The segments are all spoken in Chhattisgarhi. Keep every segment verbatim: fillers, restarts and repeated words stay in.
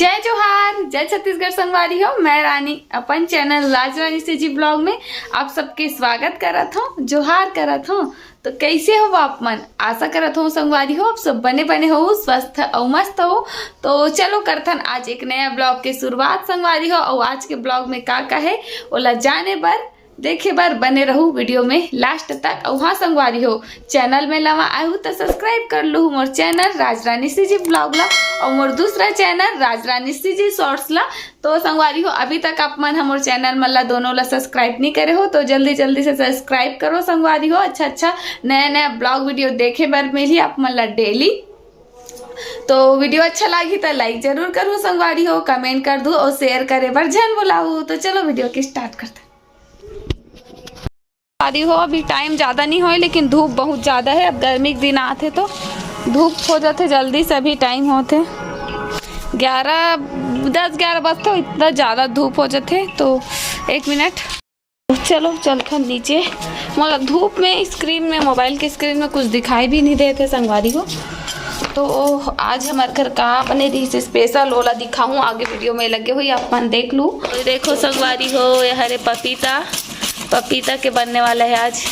जय जोहार, जय छत्तीसगढ़ संगवारी हो। मैं रानी अपन चैनल राज रानी सीजी ब्लॉग में आप सबके स्वागत करत हूँ, जोहार करत हूँ। तो कैसे हो आप मन? आशा करत हूँ संगवारी हो आप सब बने बने हो, स्वस्थ अउ मस्त हो। तो चलो करथन आज एक नया ब्लॉग के शुरुआत संगवारी हो। अउ आज के ब्लॉग में का का है ओला जाने बर देखे बर बने रहू वीडियो में लास्ट तक। अउ हाँ संगवारी हो, चैनल में नवा आए हो तो सब्सक्राइब कर लू मोर चैनल राज रानी सीजी ब्लॉग ला अउ मोर दूसरा चैनल राज रानी सीजी शॉर्ट्स ला। तो संगवारी हो, अभी तक आप मन हमर चैनल मन ला दोनों ला सब्सक्राइब नहीं करे हो तो जल्दी जल्दी से सब्सक्राइब करो संगवारी हो। अच्छा अच्छा नया नया ब्लॉग वीडियो देखे बर मिलही आप मन ला डेली। तो वीडियो अच्छा लागी तो लाइक जरूर करू संगवारी हो, कमेंट कर दू और शेयर करे बर झन भुलाऊ। तो चलो वीडियो के स्टार्ट करते हैं। संगवारी हो, अभी टाइम ज़्यादा नहीं होए लेकिन धूप बहुत ज़्यादा है। अब गर्मी के दिन आथे तो धूप हो जाथे जल्दी से। अभी टाइम होथे ग्यारह, दस ग्यारह बजथे, इतना ज़्यादा धूप हो जाथे। तो एक मिनट, चलो चलथन नीचे। मोला धूप में स्क्रीन में, मोबाइल के स्क्रीन में कुछ दिखाई भी नहीं देथे संगवारी हो। तो आज हमर घर का बने रहिस स्पेशल, ओला दिखाऊं आगे वीडियो में लगे हुई, आप मन देख लू। तो देखो संगवारी हो, ये हरे पपीता, पपीता के बनने वाला है आज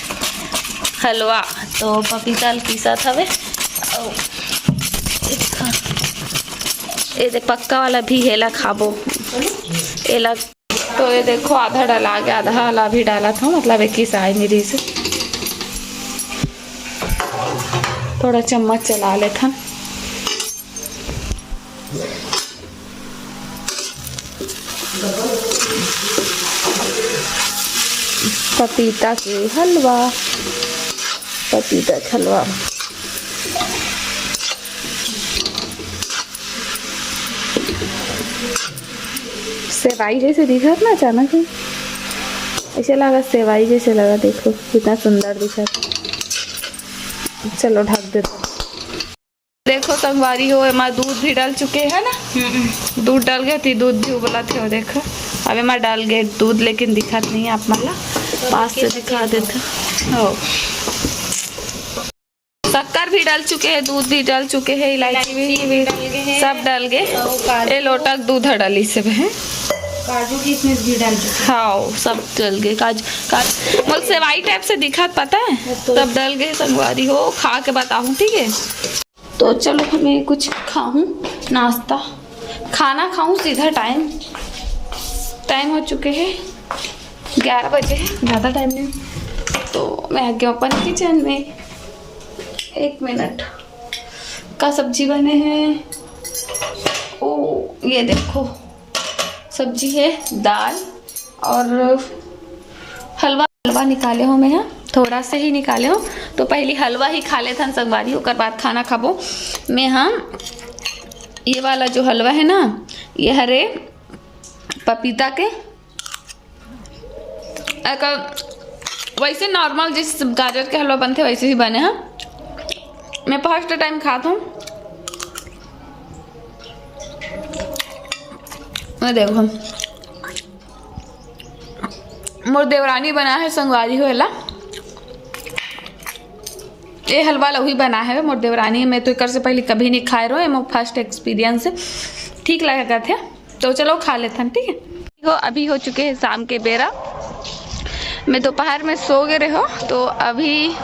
हलवा। तो पपीता ल पीसत हवे। अउ ये दे पक्का वाला भी हेला खाबो, एला। तो ये देखो आधा डला गया, आधा वाला भी डाला था, मतलब एक ही साइज मेरी से। थोड़ा चम्मच चला लेथन। पपीता के हलवा, पपीता के हलवा। सेवाई जैसे दिखत ना अचानक से, ऐसे लगा सेवाई जैसे लगा। देखो कितना सुंदर दिखत। चलो ढक देते। देखो संगवारी हो, एमा दूध भी डल चुके है ना। दूध डल गए थी, दूध भी उबला थे। देखो अब एमा डल गए दूध, लेकिन दिखत नहीं है आप मन ला। पास से दिखा देते हो। शक्कर भी डल चुके हैं, दूध भी डल चुके हैं, इलायची भी, इलायची भी डल गए हैं। सब डल गए। और काजू, ये लोटक दूध ह डली से है। काजू किशमिश भी डल चुके हैं। हाँ, सब डल गए। काजू, काजू मोल सेवाई टाइप से दिखत, पता है? तो सब डल गए संगवारी हो, खा के बताऊँ, ठीक है? तो चलो मैं कुछ खाऊँ नाश्ता, खाना खाऊँ सीधा। टाइम, टाइम हो चुके हैं ग्यारह बजे हैं, ज़्यादा टाइम नहीं। तो मैं आ गया अपन किचन में। एक मिनट, का सब्जी बने हैं? ओ, ये देखो, सब्जी है दाल और हलवा। हलवा निकाले हो मैं, हाँ, थोड़ा से ही निकाले हो। तो पहली हलवा ही खा लेथन संगवारी, ओकर बाद खाना खाबो मैं। हाँ, ये वाला जो हलवा है ना, ये हरे पपीता के, एकर वैसे नॉर्मल जिस गाजर के हलवा बनथे वैसे ही बने हैं। मैं फर्स्ट टाइम खात हूँ। ये देखो, मोर देवरानी बनाए है संगवारी हो एला। ये हलवा ला उही बनाए है मोर देवरानी। मैं तो एकर से पहले कभी नहीं खाए रहो, ये मोर फर्स्ट एक्सपीरियंस है। ठीक लगा थे, तो चलो खा लेथन, ठीक है। हो, अभी हो चुके हैं शाम के बेरा। मैं दोपहर में सो गए रहो, तो अभी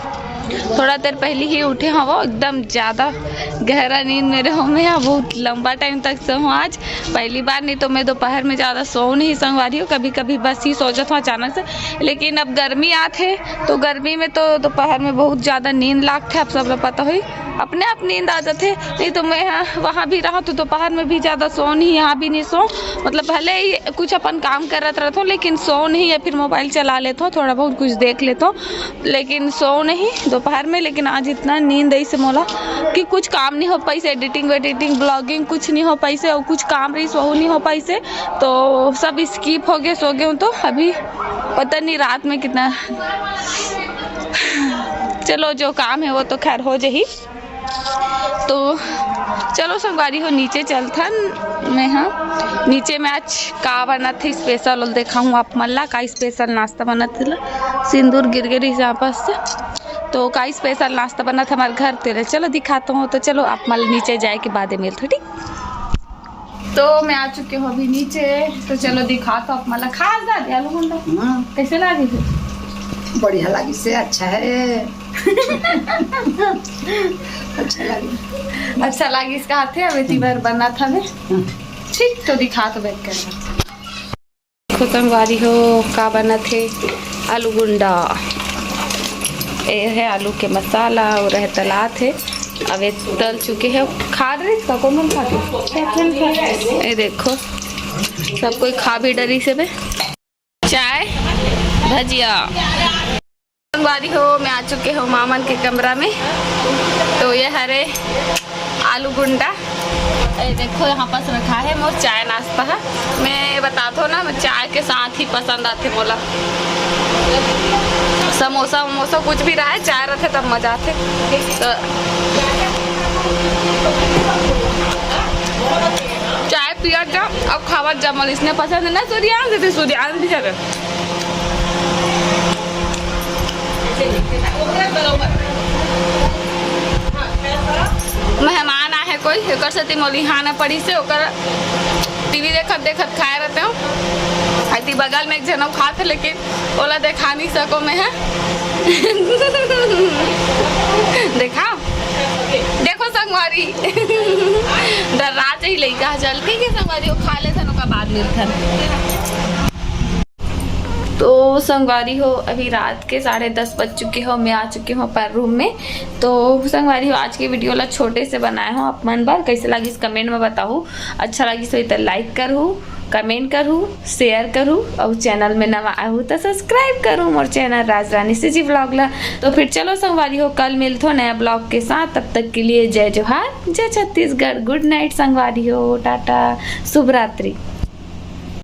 थोड़ा देर पहले ही उठे हूँ। वो एकदम ज़्यादा गहरा नींद में रहो मैं, बहुत लंबा टाइम तक सो हूँ आज। पहली बार, नहीं तो मैं दोपहर में ज़्यादा सो नहीं संगवारी हो, कभी कभी बस ही सो जाता हूँ अचानक से। लेकिन अब गर्मी आत है, तो गर्मी में तो दोपहर में बहुत ज़्यादा नींद लागथे, आप सब ला पता होई, अपने आप नींद आ जाथे। नहीं तो मैं यहाँ, वहाँ भी रहा तो दोपहर में भी ज़्यादा सो नहीं, यहाँ भी नहीं सो, मतलब भले ही कुछ अपन काम करत रहता हूँ लेकिन सो नहीं, या फिर मोबाइल चला लेता हूँ, थोड़ा बहुत कुछ देख लेता हूँ, लेकिन सो नहीं दोपहर में। लेकिन आज इतना नींद आई से मोला कि कुछ काम नहीं हो पाई से, एडिटिंग वेडिटिंग ब्लॉगिंग कुछ नहीं हो पाई से, और कुछ काम रही सो नहीं हो पाई से, तो सब स्किप हो गए, सो गए हूँ। तो अभी पता नहीं रात में कितना, चलो जो काम है वो तो खैर हो जाही। तो चलो संगवारी हो, नीचे चलथन। मैं हाँ, नीचे में आज का बनत है स्पेशल, देखा हूँ आप मन ला का स्पेशल नाश्ता बनत है। सिंदूर गिर गिर हिसाब से, तो का स्पेशल नाश्ता बनत हमारे घर तेरे, चलो दिखाता हूँ। तो चलो आप मन नीचे जाए के बाद मिलते, ठीक। तो मैं आ चुके हूँ अभी नीचे, तो चलो दिखा तो आप मला खास दादी आलू गुंडा। हाँ। कैसे लागे थे? बढ़िया लागिस हे, अच्छा है। अच्छा लागिस। अच्छा लागिस कहा थे, अब इतनी बार बना था मैं। हाँ। ठीक, तो दिखा तो बैठ कर। देखो संगवारी हो का बनत हे, आलू गुंडा। ये है आलू के मसाला और है तलात है। अब ये तल चुके हैं। खा रही इसका कौन कौन खाते? ये देखो, सब कोई खा भी डरी से बे। चाय, भजिया। संगवारी हो, मैं आ चुके हूँ मामन के कमरा में। तो ये हरे आलू गुंडा, ये देखो यहाँ पास रखा है मोर चाय नाश्ता है। मैं ये बताथो ना, मैं चाय के साथ ही पसंद आथे मोला। समोसा वमोसा कुछ भी रहे, चाय रखे तब मजा आथे। तो चाय पियत जा अउ खावत जा, मोला इसने पसंद है ना। सूर्यांश दे, सूर्यांश भी हवे। मेहमान आहे कोई, ओकर सेती मोला इहाँ आना पड़िस हे, ओकर टीवी देखत देखत खाए रहते हो। अति बगल में एक झन अउ खात हे, लेकिन ओला देखा नहीं सको मैं, है। देखा, देखो संगवारी, डर्रा जाही लइका ह। चल ठीक है संगवारी, वो खा लेथन, ओकर बाद मिलथन। तो संगवारी हो, अभी रात के साढ़े दस बज चुके हो, मैं आ चुके हूँ अपन रूम में। तो संगवारी हो, आज के वीडियो ला छोटे से बनाए हो आप मन बर। कैसे लागिस कमेंट में बताहू, अच्छा लागिस होही त लाइक करहू, कमेंट करहू, शेयर करहू, और चैनल में नवा आहू त सब्सक्राइब करहू मोर चैनल राजरानी सीजी व्लॉग ला। तो फिर चलो संगवारी हो, कल मिलथो नया व्लॉग के साथ। तब तक के लिए जय जोहार, जय छत्तीसगढ़, गुड नाइट संगवारी हो, टाटा, शुभ रात्रि।